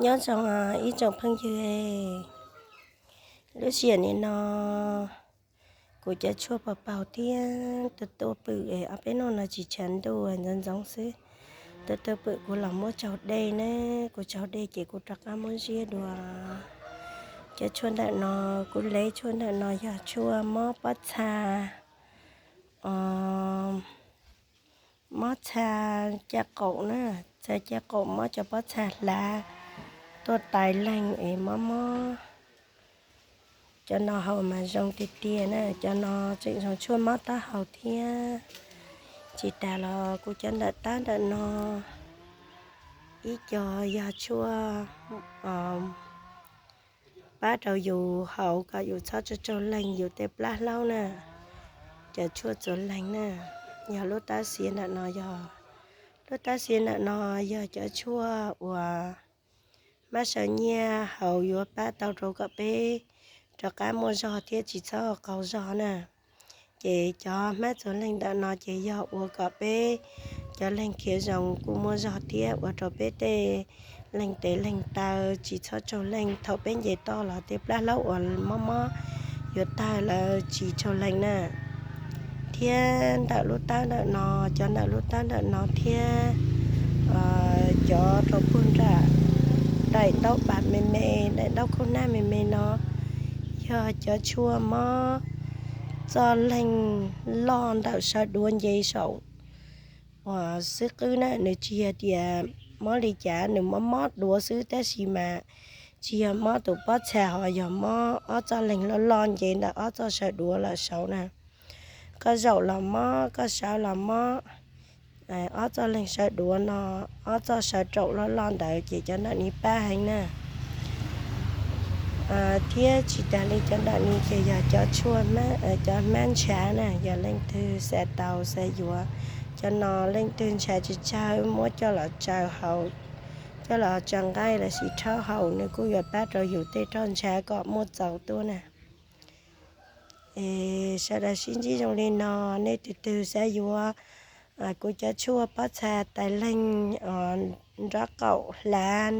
Nyob zoo ib tsoom phooj ywg, lub sij hawm nim no kuv cov tshuaj pos paug thiab tua tua pwm es ob peb hnub no tsis tshav ntuj ntxoov ntxoov xwb. Tua tua pwm kuv los muab tsaug dej na, kuv tsaug dej ces kuv rov qab muab ziab dua. Cov tshuaj ntawm no, kuv lev tshuaj ntawm no yog tshuaj mob pob txha, mob txha caj qaum na, txha caj qaum mob cov pob txha hlav tuaj tais leeg es mob mob. Cov no haus mas zoo tiag tiag na, cov no tseem zoo tshuaj mob taub hau thiab. Tsis tas los kuv cov ntawm tab ntawm no ib co yog tshuaj pab rau yus haus kom yus txhob tsaug tsaug leeg yus tej plab hlaub na. Cov tshuaj txuas leeg na, yog lub tab xiav ntawm no yog, lub tab xiav ntawm no yog cov tshuaj uas hmab saw nyiaj haus yuav pab tau rau kom peb rov qab muaj zog thiab tsis txhob qaug zog na. Ces cov hmab txuas leeg ntawm no ces yog ua kom peb cov leeg khiav zoo kuj muaj zog thiab ua rau peb tej leeg tes leeg taw tsis txhob tsaug leeg thaum peb nce toj los tej plab hlaub uas mob mob yuav tawg lawm tsis tsaug leeg na. Thiab ntawm lub tab ntawm no, cov ntawm lub tab ntawm no thiab cov rau puag nram daim ntaub pas me me, daim ntaub khaub hnab me me no yog cov tshuaj mob txoj leeg loj ntawm sawv duav nce saum uas xwb qwb na. Nws tsis yog tias mob li cas, nws mob mob duav xwb tab sis mas tsis yog mob tus pob txha, ho yog mob ob txoj leeg loj loj nce ntawm ob txoj sawv duav lawm saud na. Koj zaum los mob, koj sawv los mob. Ob txoj leeg sawv duav no, ob txoj sawv raum loj loj ntawd ces cov ntawm ni pab heev na. Thiab tsis tas li cov ntawm ni ces yog cov tshuaj, cov hmab ntshav na, yog leej twg xav tau xav yuav, cov no leej twg ntshav tsawg tsawg muab coj los tsaws haus, coj los tsaws nqaij los sis rhaub haus nws kuj yuav pab rau yus tej roj ntshav kom muaj txaus tuaj na. Es sawv daws sib ntsib zoo li no, nej tus twg xav yuav kuv cov tshuaj pob txha tais leeg, nraub qaum hlav,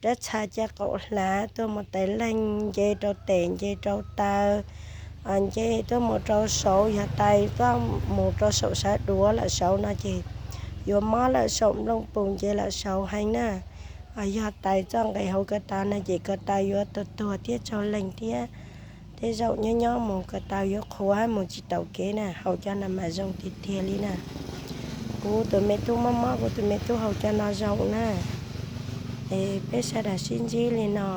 rab txha caj qaum hlav tuaj mus tais leeg nce rau tes nce rau taw, nce tuaj mus rau saud, yog tais tuaj mus rau saum sawv duav lawm saud no ces yuav mob lawm saum nplooj pus nce lawm saud heev na. Yog tais txoj nqes hauv ko taw no ces ko taw yuav tuag tuag thiab tsaug leeg thiab. Tej zaum nyob nyob mus ko taw yuav qhuav mus tsis taus kev na, haus cov no mas zoo tiag tiag li na. Kuv tus me tub mob mob, kuv tus me tub haus cov no zoo na. Es peb sawv daws sib ntsib li no.